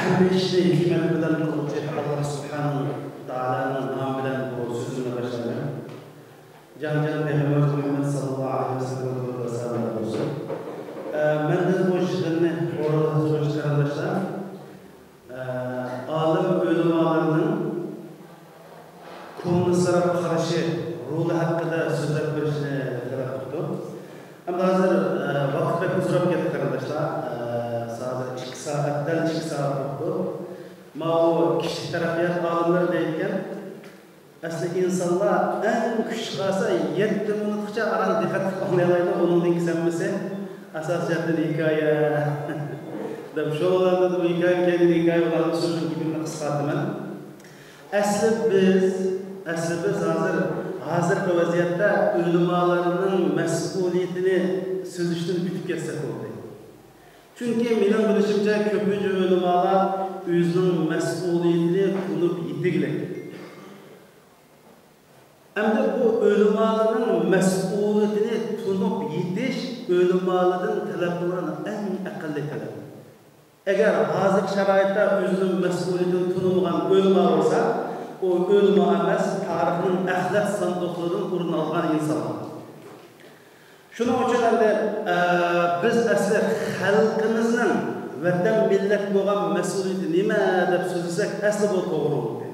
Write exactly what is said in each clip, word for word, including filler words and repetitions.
ھەممە ئىشنى ھېكمەت بىلەن قىلغۇچى ئاللا سۇبھانەھۇ ۋە تائالانىڭ نامى بىلەن بۇ سۆزۈمنى باشلايمەن. جان جان پەيغەمبىرىمىز مۇھەممەد ساللاللاھۇ ئەلەيھى ۋەسەللەم سالاملار بولسۇن. ئە، مەندىن بۇ يىغىننى ئورۇنلاشتۇرغۇچى قېرىنداشلار، ئە، ئالىم ئۆلىمالارنىڭ كوممۇنىستلارغا قارشى رولى ھەققىدە سۆزلەپ بېرىشنى تەلەپ قىپتۇ. ئەمما ھازىر، ئە، ۋاقىت بەك ئۇزىراپ كەتتى قېرىنداشلار. ئە، ھازىر ئىككى سائەت، دەل ئىككى سائەت بوپتۇ. ماۋۇ كىشىلىك تەرەققىيات ئالىملىرى دەيدىكەن، ئەسلى ئىنسانلار ئەڭ كۈچ چىقارسا يەتتە مىنۇتقىچە ئاران دىققەت قىلىپ ئاڭلىيالايدۇ، ئۇنىڭدىن كېيىن ھەممىسى ئاساسىي جەھەتتىن ھېكايە دەپ، شۇ بىلەن بۇ ھېكايە، كەينىدىكى ھېكايە بولغان سۆزنىڭ گېپىمنى قىسقارتىمەن. ئەسلى بىز، ئەسلى بىز ھازىر، ھازىرقى ۋەزىيەتتە ئۆلىمالارنىڭ مەسئۇلىيىتىنى سۆزلىشتىن ئۆتۈپ كەتسەك بولدى. چۈنكى مېنىڭ بىلىشىمچە، كۆپىنچە ئۆلىمالار ئۆزىنىڭ مەسئۇلىيىتىنى تونۇپ يېتىگلىك. ئەمدى بۇ ئۆلىمالارنىڭ مەسئۇلىيىتىنى تونۇپ يېتىش ئۆلىمالاردىن تەلەپ قىلىنغان ئەڭ ئەقەللىي تەلەپ. ئەگەر ھازىرقى شارائىتتا ئۆزىنىڭ مەسئۇلىيىتىنى تونۇمىغان ئۆلىما بولسا، ئۇ ئۆلىما ئەمەس، تارىخنىڭ ئەخلەت ساندۇقلىرىدىن ئورۇن ئالغان ئىنسانلار. شۇنىڭ ئۈچۈن ئەمدى، ئە، بىز ئەسلى خەلقىمىزنىڭ ۋەتەن، مىللەت بولغان مەسئۇلىيىتى نېمە دەپ سۆزلىسەك، ئەسلى بۇ توغرا بولدى.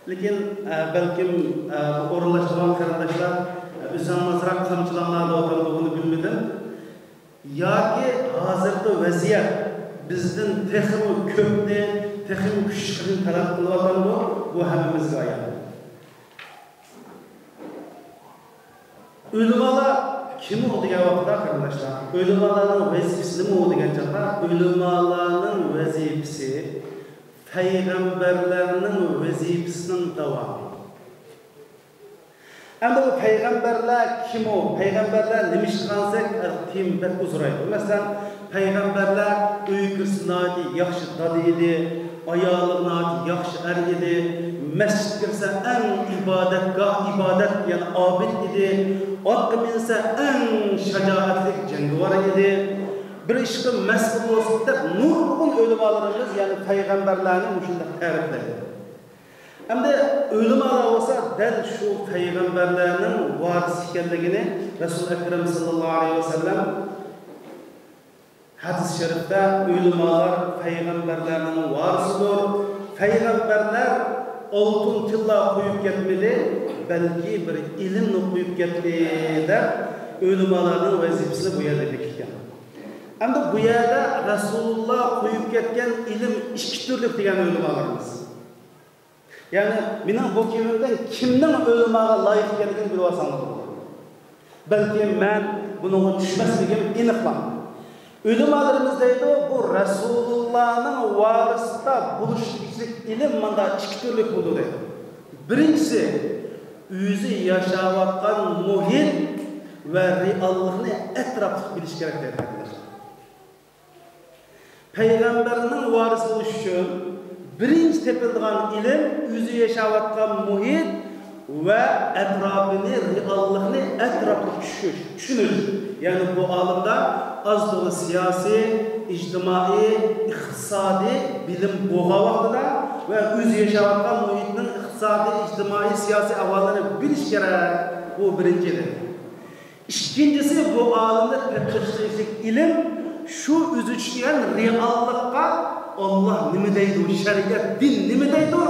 لېكىن، ئە، بەلكىم، ئە، ئورۇنلاشتۇرغان قېرىنداشلار، ئە، ئۆزۈڭلار ئازراق قامچىلاڭلاردا ئولتۇردىغىنى بىلمىدىم. ياكى ھازىرقى ۋەزىيەت بىزدىن تېخىمۇ كۆپنى، تېخىمۇ كۈچلۈكنى تەلەپ قىلىۋاتامدۇ؟ بۇ ھەممىمىزگە ئايان. ئۆلىمالار كىم ئۇ دېگەن ۋاقىتتا، قېرىنداشلار، ئۆلىمالارنىڭ ۋەزىپىسى نېمە ئۇ دېگەن چاغدا، ئۆلىمالارنىڭ ۋەزىپىسى پەيغەمبەرلەرنىڭ ۋەزىپىسىنىڭ داۋامى. ئەمدى بۇ پەيغەمبەرلەر كىم ئۇ؟ پەيغەمبەرلەر نېمە ئىش قىلغان دېسەك، تېما بەك ئۇزىرايدۇ. مەسىلەن، پەيغەمبەرلەر ئۆيگە كىرسە ناھايىتى ياخشى دادا ئىدى، ئايالىغا ناھايىتى ياخشى ئەر ئىدى، مەسچىتكە كىرسە ئەڭ ئىبادەتگاھ، ئىبادەت، يەنى ئابىد ئىدى، ئاتقا مىنسە ئەڭ شاجائەتلىك جەڭگىۋار ئىدى، بىر ئىشقا مەسئۇل بولسا دەپ نۇرغۇن ئۆلىمالىرىمىز، يەنى پەيغەمبەرلەرنى مۇشۇنداق تەرىپلەيدۇ. ئەمدى ئۆلىمالار بولسا دەل شۇ پەيغەمبەرلەرنىڭ ۋارىسى ئىكەنلىكىنى رەسۇل ئەكرەم ساللاللاھۇ ئەلەيھى ۋەسەللەم ھەدىس شەرىپتە، ئۆلىمالار پەيغەمبەرلەرنىڭ ۋارىسىدۇر. پەيغەمبەرلەر ئالتۇن تىللا قويۇپ كەتمىدى، بەلكى بىر ئىلىمنى قويۇپ كەتتى، دەپ ئۆلىمالارنىڭ ۋەزىپىسىنى بۇ يەردە بېكىتكەن. ئەمدى بۇ يەردە رەسۇلۇللا قويۇپ كەتكەن ئىلىم ئىككى تۈرلۈك دېگەن ئۆلىمالىرىمىز. يەنى مېنىڭ بۇ گېپىمدىن كىمنىڭ ئۆلىماغا لايىق ئىكەنلىكىنى بىلىۋالساڭلار بولىدۇ. بەلكى مەن بۇنىڭغا چۈشمەسلىكىم ئېنىقلا. ئۆلىمالىرىمىز دەيدۇ، بۇ رەسۇلۇللانىڭ ۋارىسىدا بولۇشلۇق ئىلىم ماندا ئىككى تۈرلۈك بولىدۇ دەيدۇ. بىرىنچىسى، ئۆزى ياشاۋاتقان مۇھىت ۋە رېئاللىقنى ئەتراپلىق بىلىش كېرەك دەيدۇ، قېرىنداشلار. پەيغەمبەرنىڭ ۋارىسى بولۇش ئۈچۈن بىرىنچى تېپىلىدىغان ئىلىم ئۆزى ياشاۋاتقان مۇھىت ۋە ئەتراپىنى، رېئاللىقنى ئەتراپلىق چۈشىنىش، چۈشىنىش. يەنى بۇ ئالىمدا ئاز تولا سىياسىي، ئىجتىمائىي، ئىقتىسادىي بىلىم بولغان ۋاقتىدا ۋە ئۆزى ياشاۋاتقان مۇھىتنىڭ ئىقتىسادىي، ئىجتىمائىي، سىياسىي ئەھۋاللىرىنى بىلىش كېرەك. بۇ بىرىنچى ئىلىم. ئىككىنچىسى، بۇ ئالىمدا تەتقىق قىلىشلىق ئىلىم شۇ ئۆزى چۈشىگەن رېئاللىققا ئاللا نېمە دەيدۇ، شەرىئەت، دىن نېمە دەيدۇ،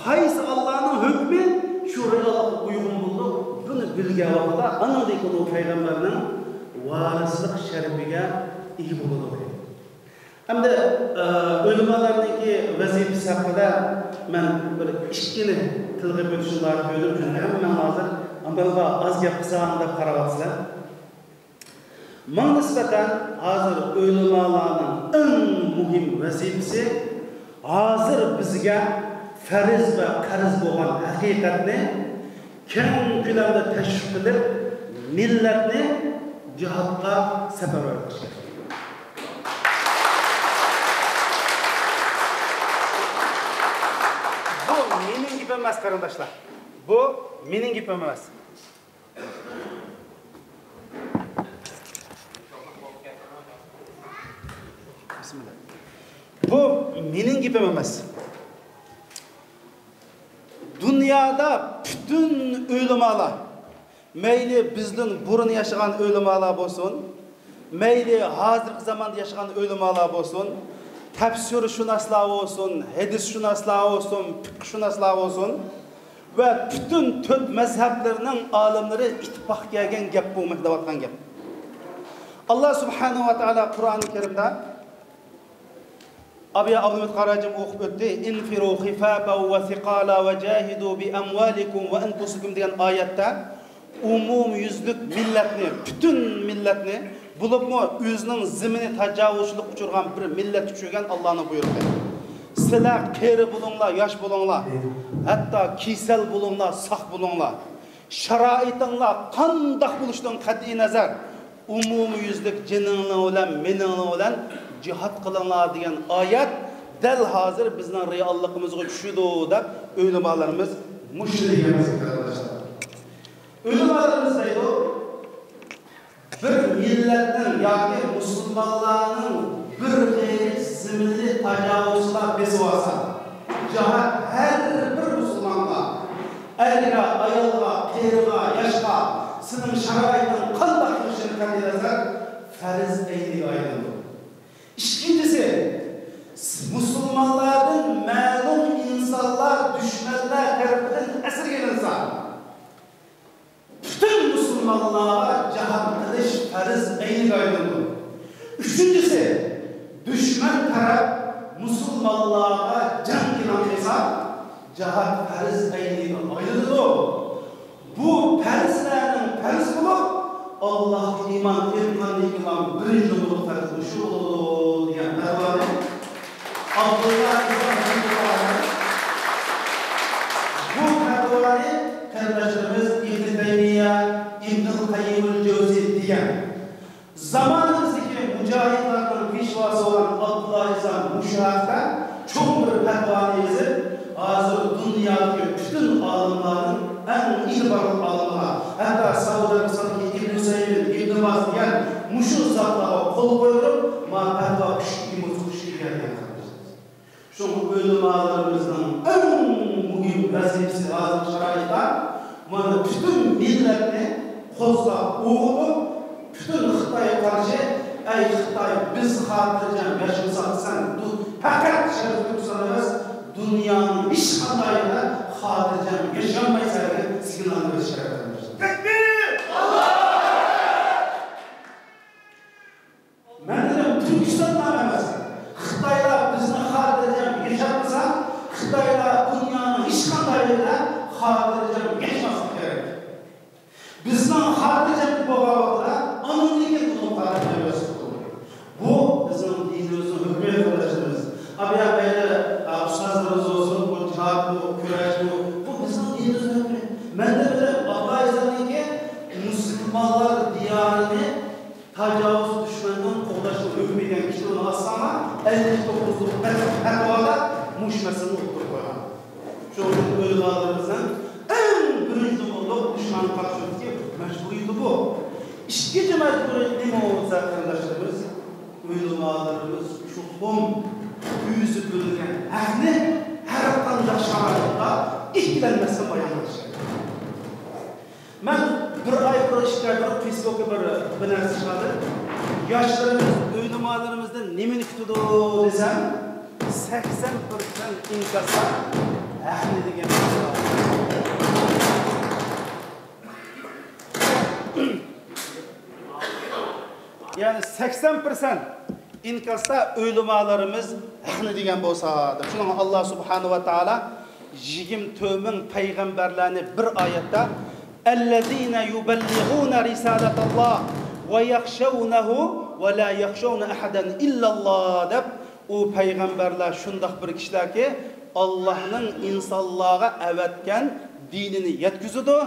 قايسى ئاللانىڭ ھۆكمى شۇ رېئاللىققا ئۇيغۇن بولىدۇ، بۇنى بىلگەن ۋاقىتتا ئاندىن كېيىن ئۇ پەيغەمبەرنىڭ ۋارىسلىق شەرىپىگە ئىگە بولىدۇ. ئەمدى، ئە، ئۆلىمالارنىڭكى ۋەزىپىسى ھەققىدە مەن بىر ئىككىنى تىلغا بۆلۈشنى لايىق كۆردۈم، چۈنكى ھەممەڭلار ھازىر ئامال بار ئاز گەپ قىلسام دەپ قاراۋاتىسىلەر. ماڭا نىسبەتەن ھازىر ئۆلىمالارنىڭ ئەڭ مۇھىم ۋەزىپىسى، ھازىر بىزگە پەرز ۋە قەرز بولغان ھەقىقەتنى كەڭ كۆلەمدە تەشۋىق قىلىپ، مىللەتنى جىھادقا سەپەرۋەر قىلىش كېرەك. بۇ مېنىڭ گېپىم ئەمەس، قېرىنداشلار. بۇ مېنىڭ گېپىم ئەمەس. بىسمىللا. بۇ مېنىڭ گېپىم ئەمەس. دۇنيادا پۈتۈن ئۆلىمالار، مەيلى بىزدىن بۇرۇن ياشىغان ئۆلىمالار بولسۇن، مەيلى ھازىرقى زاماندا ياشىغان ئۆلىمالار بولسۇن، تەپسىرشۇناسلار بولسۇن، ھەدىسشۇناسلار بولسۇن، پىقىھشۇناسلار بولسۇن ۋە پۈتۈن تۆت مەزھەپلەرنىڭ ئالىملىرى ئىتتىپاق كەلگەن گەپ بۇ، مەن دەۋاتقان گەپ. ئاللا سۇبھانەھۇ ۋە تائالا قۇرئانى كەرىمدە ئابىيا ئابدۇمىت قاراجىم ئوقۇپ ئۆتتى. «انفروا خفافا وثقالا وجاهدوا بأموالكم وأنفسكم» دېگەن ئايەتتە ئومۇميۈزلۈك مىللەتنى، پۈتۈن مىللەتنى، بولۇپمۇ ئۆزىنىڭ زېمىنى تاجاۋۇزچىلىققا ئۇچرىغان بىر مىللەتكە چۈشۈرگەن ئاللانىڭ بۇيرۇقى. سىلەر قېرى بولۇڭلار، ياش بولۇڭلار، ھەتتا كېسەل بولۇڭلار، ساق بولۇڭلار. شارائىتىڭلار قانداق بولۇشىدىن قەتئىي نەزەر، ئومۇميۈزلۈك جېنىڭلار بىلەن، مېنىڭلار بىلەن جىھاد قىلىڭلار دېگەن ئايەت دەل ھازىر بىزنىڭ رېئاللىقىمىزغا چۈشىدۇ دەپ ئۆلىمالىرىمىز مۇشۇنى دېگەن، قېرىنداشلار. ئۆلىمالىرىمىز دەيدۇ، بىر مىللەتنىڭ ياكى مۇسۇلمانلارنىڭ بىر غېرىب زېمىنىنى تاجاۋۇزچىلار بېسىۋالسا، جاھات ھەر بىر مۇسۇلمانغا، ئەرگە، ئايالغا، قېرىغا، ياشقا، سېنىڭ شارائىتىڭ قانداق بولۇشىدىن قەتئىينەزەر، پەرز ئەينىگە ئايلىنىدۇ. ئىككىنچىسى، مۇسۇلمانلاردىن مەلۇم ئىنسانلار دۈشمەنلەر تەرىپىدىن ئەسىرگە ئېلىنسا، پۈتۈن مۇسۇلمانلارغا جىھاد قىلىش پەرز ئەينىگە ئايلىنىدۇ. ئۈچىنچىسى، دۈشمەن تەرەپ مۇسۇلمانلارغا جەڭ ئېلان قىلسا، جىھاد پەرز ئەينىگە ئايلىنىدۇ. بۇ پەرزلەرنىڭ پەرز بولۇپ، ئاللاھقا ئىمان ئېيتقاندىن كېيىن بىرىنچى نومۇرلۇق پەرز مۇشۇ بولىدۇ دېگەن پەتىۋانى ئابدۇللا ئىبن ئابدۇللا، بۇ پەتىۋانى قېرىنداشلىرىمىز ئىبن تەيمىيە، ئىبنۇل قەييىمۇل جەۋزى دېگەن. زامانىمىزدىكى مۇجاھىدلارنىڭ پېشۋاسى بولغان ئابدۇللا ئىبن مۇشۇ ھەقتە چوڭ بىر پەتىۋانى يېزىپ، ھازىر دۇنيادىكى پۈتۈن ئالىملارنىڭ ئەڭ ئېتىبارلىق ئالىملىرىغا، ھەتتا سەئۇدى ئەرەبىستانىدىكى ئىبنۇ ئۇسەيمىن، ئىبنۇ باز دېگەن مۇشۇ زاتلارغا قول قويدۇرۇپ، ما پەتىۋا كۈچلۈك، كۈچكە ئىگە دېگەن قېرىنداشلار. شۇڭا ئۆلىمالىرىمىزنىڭ ئەڭ مۇھىم ۋەزىپىسى ھازىرقى شارائىتتا مانا پۈتۈن مىللەتنى قوزغاپ، ئويغىتىپ، پۈتۈن خىتايغا قارشى، ئەي خىتاي، بىز خاتىرجەم ياشىمىساق، سەن دۇ-، پەقەت شەرقىي تۈركىستان ئەمەس، دۇنيانىڭ ھېچقانداق يېرىدە خاتىرجەم ياشىيالمايسەن دېگەن سىگنالنى بېرىش كېرەك، قېرىنداشلار. تەكبىر! مەن دېدىم، تۈركىستاندا ئەمەس. خىتايلار بىزنى خاتىرجەم ياشاتمىسا، خىتايلار دۇنيانىڭ ھېچقانداق يېرىدە خاتىرجەم ياشىماسلىقى كېرەك. بىزنىڭ خاتىرجەم بولغان ۋاقتىدا ئانىڭدىن كېيىن بۇنىڭغا خاتىرجەم بولىدۇ. بۇ بىزنىڭ دىنىمىزنىڭ ھۆكمى، قېرىنداشلىرىمىز. ئابىيا مەيلى، ئۇستازلىرىمىز بولسۇن، بۇ جىھاد، بۇ كۈرەش، بۇ، بۇ بىزنىڭ دىنىمىزنىڭ ھۆكمى. مەن دېدىم، ئابدۇللا ئىزامنىڭكى مۇسۇلمانلار دىيارىنى تاجاۋۇز دۈشمەندىن قوغداشنىڭ ھۆكمى دېگەن كىتابىنى ئاچساڭلار، ئەللىك توققۇزلۇق پەتىۋادا مۇشۇ مەسىلىنى ئوتتۇرىغا قويغان. شۇنىڭ ئۈچۈن ئۆلىمالىرىمىزنىڭ ئەڭ بىرىنچى نومۇرلۇق دۈشمەنگە قارشى تۇرۇشتىكى مەجبۇرىيىتى بۇ. ئىككىنچى مەجبۇرىيىتى نېمە بولسا، قېرىنداشلىرىمىز، ئۆلىمالىرىمىز چوقۇم ئۆزى بىلگەن ھەقنى ھەر قانداق شارائىتتا ئىككىلەنمەستىن بايان قىلىشى كېرەك. مەن بىر ئاي بۇرۇن، ئىككى ئاي بۇرۇن فېيسبۇكقا بىر، بىر نەرسە چىقاردىم. ياشلىرىمىز ئۆلىمالىرىمىزدىن نېمىنى كۈتىدۇ دېسەم، سەكسەن پىرسەنت ئىنكاستا ھەقنى دېگەن. يەنى سەكسەن پىرسەنت ئىنكاستا ئۆلىمالىرىمىز ھەقنى دېگەن بولسا، دەپ. شۇنىڭغا ئاللا سۇبھانەھۇ ۋە تائالا يىگىرمە تۆت مىڭ پەيغەمبەرلەرنى بىر ئايەتتە، «الذين يبلغون رسالة الله ويخشونه ولا يخشون أحدا إلا الله» دەپ، ئۇ پەيغەمبەرلەر شۇنداق بىر كىشىلەركى، ئاللانىڭ ئىنسانلارغا ئەۋەتكەن دىنىنى يەتكۈزىدۇ،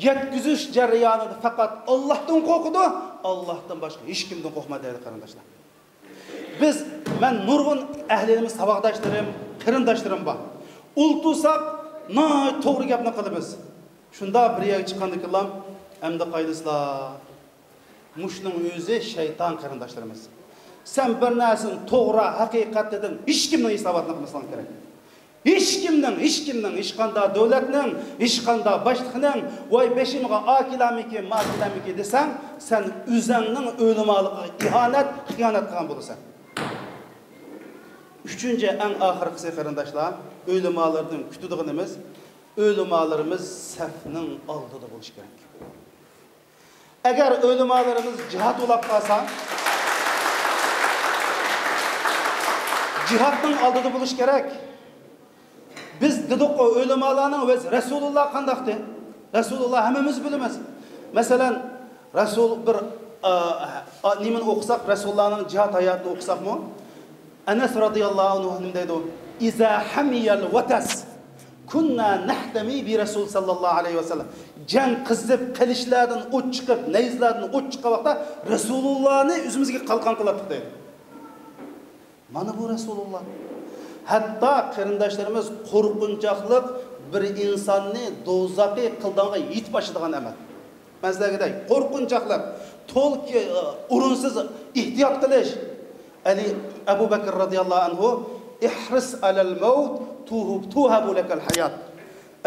يەتكۈزۈش جەريانىدا پەقەت ئاللاھتىن قورقىدۇ، ئاللاھتىن باشقا ھېچكىمدىن قورقمايدۇ، دەيدۇ، قېرىنداشلار. بىز، مەن نۇرغۇن ئەھلىمىز، ساۋاقداشلىرىم، قېرىنداشلىرىم بار. ئۇلتۇساق، ناھايىتى توغرا گەپنى قىلىمىز. شۇنداق بىر يەرگە چىققاندىكىنلا، ئەمدى قايلىسىلا؟ مۇشۇنىڭ ئۆزى شەيتان، قېرىنداشلىرىمىز. سەن بىر نەرسىنى توغرا، ھەقىقەت دېدىڭ، ھېچكىمنىڭ ھېساباتىنى قىلماسلىقىڭ كېرەك. ھېچكىمنىڭ، ھېچكىمنىڭ، ھېچقانداق دۆلەتنىڭ، ھېچقانداق باشلىقنىڭ، ۋاي بېشىمغا ئا كېلەرمىكىن، ما كېلەرمىكىن دېسەڭ، سەن ئۆزۈڭنىڭ ئۆلىمالىقىغا ئىھانەت، خىيانەت قىلغان بولىسەن. ئۈچىنچى، ئەڭ ئاخىرقىسى، قېرىنداشلار، ئۆلىمالاردىن كۈتىدىغىنىمىز، ئۆلىمالىرىمىز سەپنىڭ ئالدىدا بولۇشى كېرەك. ئەگەر ئۆلىمالىرىمىز جىھاد ئۇلاپ قالسا، جىھادنىڭ ئالدىدا بولۇش كېرەك. بىز دېدۇققۇ، ئۆلىمالارنىڭ ۋەز-، رەسۇلۇللا قانداقتى؟ رەسۇلۇللا ھەممىمىز بىلىمىز. مەسىلەن، رەسۇل بىر، ئا، ئا، نېمىنى ئوقۇساق، رەسۇلۇللانىڭ جىھاد ھاياتىنى ئوقۇساقمۇ، ئەنەس رازىياللاھۇ ئەنھۇ نېمە دەيدۇ؟ «ئىزا ھەمىيەل ۋەتەس، كۇننا نەھتەمى بىرەسۇل ساللاللاھۇ ئەلەيھى ۋەسەللەم.» جەڭ قىزىپ، قىلىچلاردىن ئوت چىقىپ، نەيزىلەردىن ئوت چىققان ۋاقىتتا رەسۇلۇللانى ئۆزىمىزگە قالقان قىلاتتۇق دەيدۇ. مانا بۇ رەسۇلۇللا. ھەتتا قېرىنداشلىرىمىز، قورقۇنچاقلىق بىر ئىنساننى دوزاخقا قىلداڭغا يېتىپ ئاشىدىغان ئەمەل. مەن سىلەرگە دەي، قورقۇنچاقلىق، تول كى-، ئورۇنسىز ئېھتىيات قىلىش. ئەلى، ئەبۇ بەكىر رازىياللاھۇ ئەنھۇ، «ئىھرىس ئەلەل مەۋت تۇھۇب-، تۇھەبۇ لەكەل ھايات.»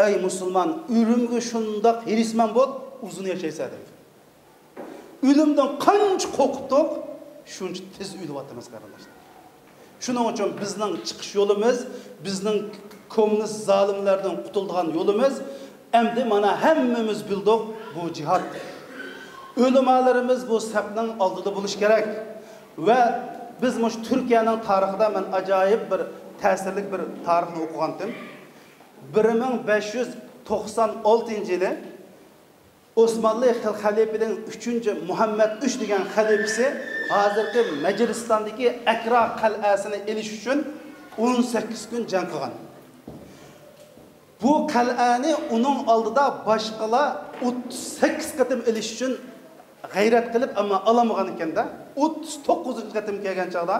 ئەي مۇسۇلمان، ئۆلۈمگە شۇنداق ھېرىسمەن بول، ئۇزۇن ياشايسەن دەيدۇ. ئۆلۈمدىن قانچە قورقۇپتۇق، شۇنچە تېز ئۆلۈۋاتىمىز، قېرىنداشلار. شۇنىڭ ئۈچۈن بىزنىڭ چىقىش يولىمىز، بىزنىڭ كوممۇنىست زالىملاردىن قۇتۇلىدىغان يولىمىز، ئەمدى مانا ھەممىمىز بىلدۇق، بۇ جىھاد. ئۆلىمالىرىمىز بۇ سەپنىڭ ئالدىدا بولۇشى كېرەك. ۋە بىز مۇشۇ تۈركىيەنىڭ تارىخىدا مەن ئاجايىپ بىر تەسىرلىك بىر تارىخنى ئوقۇغانتىم. بىر مىڭ بەش يۈز توقسان ئالتىنچى يىلى ئوسمانلى خەل-، خەلىپىنىڭ ئۈچىنچى مۇھەممەد ئۈچ دېگەن خەلىپىسى ھازىرقى مەجىلىستاندىكى ئەكرا قەلئەسىنى ئېلىش ئۈچۈن ئون سەككىز كۈن جەڭ قىلغان. بۇ قەلئەنى ئۇنىڭ ئالدىدا باشقىلار ئوتتۇز سەككىز قېتىم ئېلىش ئۈچۈن غەيرەت قىلىپ، ئەمما ئالالمىغان ئىكەن-دە. ئوتتۇز توققۇزىنچى قېتىم كەلگەن چاغدا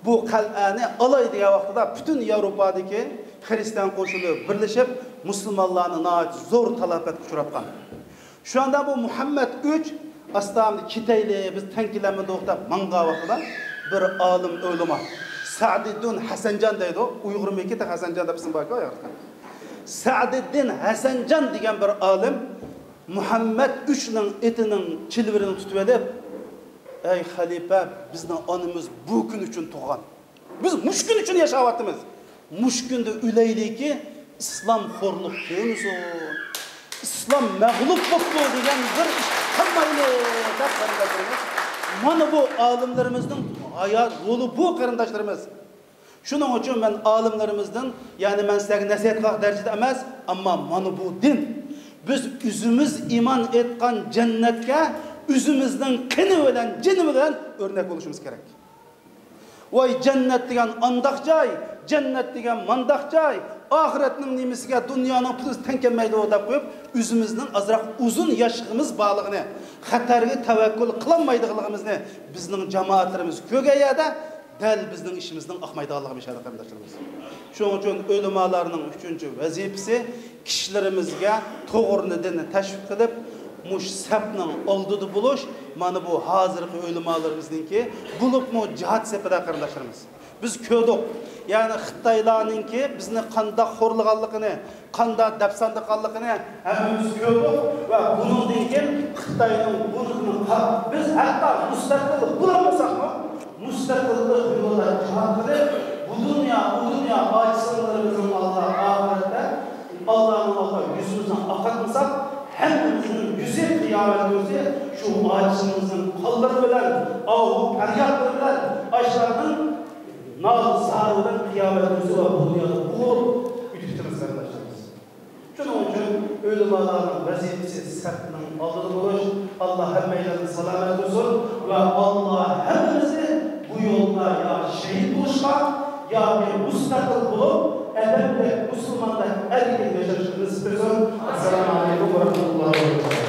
بۇ قەلئەنى ئالاي دېگەن ۋاقتىدا پۈتۈن ياۋروپادىكى خىرىستىيان قوشۇنلىرى بىرلىشىپ، مۇسۇلمانلارنى ناھايىتى زور تالاپەتكە ئۇچراتقان. شۇ ئاندا بۇ مۇھەممەد ئۈچ ئاستا ئەمدى كېتەيلى، بىز تەڭ كېلەلمىدۇق دەپ ماڭغان ۋاقتىدا، بىر ئالىم ئۆلىما، سەئدىددىن ھەسەنجان دەيدۇ، ئۇيغۇرمىكى تېخى ھەسەنجان دەپ ئىسىم باركەن ئۇيغۇردا. سەئدىددىن ھەسەنجان دېگەن بىر ئالىم مۇھەممەد ئۈچنىڭ ئېتىنىڭ چىلۋىرىنى تۇتۇۋېلىپ، ئەي خەلىپە، بىزنىڭ ئانىمىز بۇ كۈن ئۈچۈن تۇغقان. بىز مۇشۇ كۈن ئۈچۈن ياشاۋاتىمىز. مۇشۇ كۈندە ئۆلەيلىكى، ئىسلام خورلۇق كۆرمىسۇن، ئىسلام مەغلۇپ بوپتۇ دېگەن بىر ئىش قىلمايلى دەپ، قېرىنداشلىرىمىز، مانا بۇ ئالىملىرىمىزنىڭ ھايات يولى بۇ، قېرىنداشلىرىمىز. شۇنىڭ ئۈچۈن مەن ئالىملىرىمىزدىن، يەنى مەن سىلەرگە نەسىھەت قىلغان دەرىجىدە ئەمەس، ئەمما مانا بۇ دىن. بىز ئۆزىمىز ئىمان ئېيتقان جەننەتكە ئۆزىمىزنىڭ قېنى بىلەن، جېنى بىلەن ئۆرنەك بولۇشىمىز كېرەك. ۋاي، جەننەت دېگەن ئانداق جاي، جەننەت دېگەن مانداق جاي، ئاخىرەتنىڭ نېمىسىگە دۇنيانىڭ پۇلى تەڭ كەلمەيدۇ دەپ قويۇپ، ئۆزىمىزنىڭ ئازراق ئۇزۇن ياشلىقىمىز بارلىقىنى، خەتەرگە تەۋەككۈل قىلالمايدىغانلىقىمىزنى بىزنىڭ جامائەتلىرىمىز كۆرگەن يەردە، دەل بىزنىڭ ئىشىمىزنىڭ ئاقمايدىغانلىقى مۇشۇ يەردە، قېرىنداشلىرىمىز. شۇنىڭ ئۈچۈن ئۆلىمالارنىڭ ئۈچىنچى ۋەزىپىسى، كىشىلىرىمىزگە توغرىنى، دىننى تەشۋىق قىلىپ، مۇشۇ سەپنىڭ ئالدىدا بولۇش، مانا بۇ ھازىرقى ئۆلىمالىرىمىزنىڭكى، بولۇپمۇ جىھاد سېپىدا، قېرىنداشلىرىمىز. بىز كۆردۇق، يەنى خىتايلارنىڭكى بىزنى قانداق خورلىغانلىقىنى، قانداق دەپسەندە قىلغانلىقىنى ھەممىمىز كۆردۇق ۋە بۇنىڭدىن كېيىن خىتاينىڭ بۇنىڭدىن قا-، بىز ھەتتا مۇستەقىل بولالمىساقمۇ، مۇستەقىللىق يولىدا جىھاد قىلىپ، بۇ دۇنيا، ئۇ دۇنيا ئاچىسىلىرىمىزنىڭ ئالدىدا، ئاخىرەتتە ئاللانىڭ ئالدىدا يۈزىمىزنى ئاقارتمىساق، ھەممىمىزنىڭ يۈزى قىيامەت كۈنى شۇ ئاچىسىمىزنىڭ قانلىرى بىلەن، ئاھۇ پەريادلىرى بىلەن، ئاشۇلارنىڭ نال زارى بىلەن قىيامەت كۈنى ۋە بۇ دۇنيادا بوغۇلۇپ ئۆتۈپ كېتىمىز، قېرىنداشلىرىمىز. شۇنىڭ ئۈچۈن ئۆلىمالارنىڭ ۋەزىپىسى سەپنىڭ ئالدىدا بولۇش. ئاللا ھەممەيلەننى سالامەت قىلسۇن ۋە ئاللا ھەممىمىزنى بۇ يولدا يا شېھىت بولۇشقا ياكى مۇستەقىل بولۇپ، ئادەمدەك، مۇسۇلماندەك ئەركىن ياشاشقا نېسىپ قىلسۇن. ئەسسالامۇ ئەلەيكۇم ۋە رەھمەتۇللاھى ۋە بەرىكاتۇھۇ.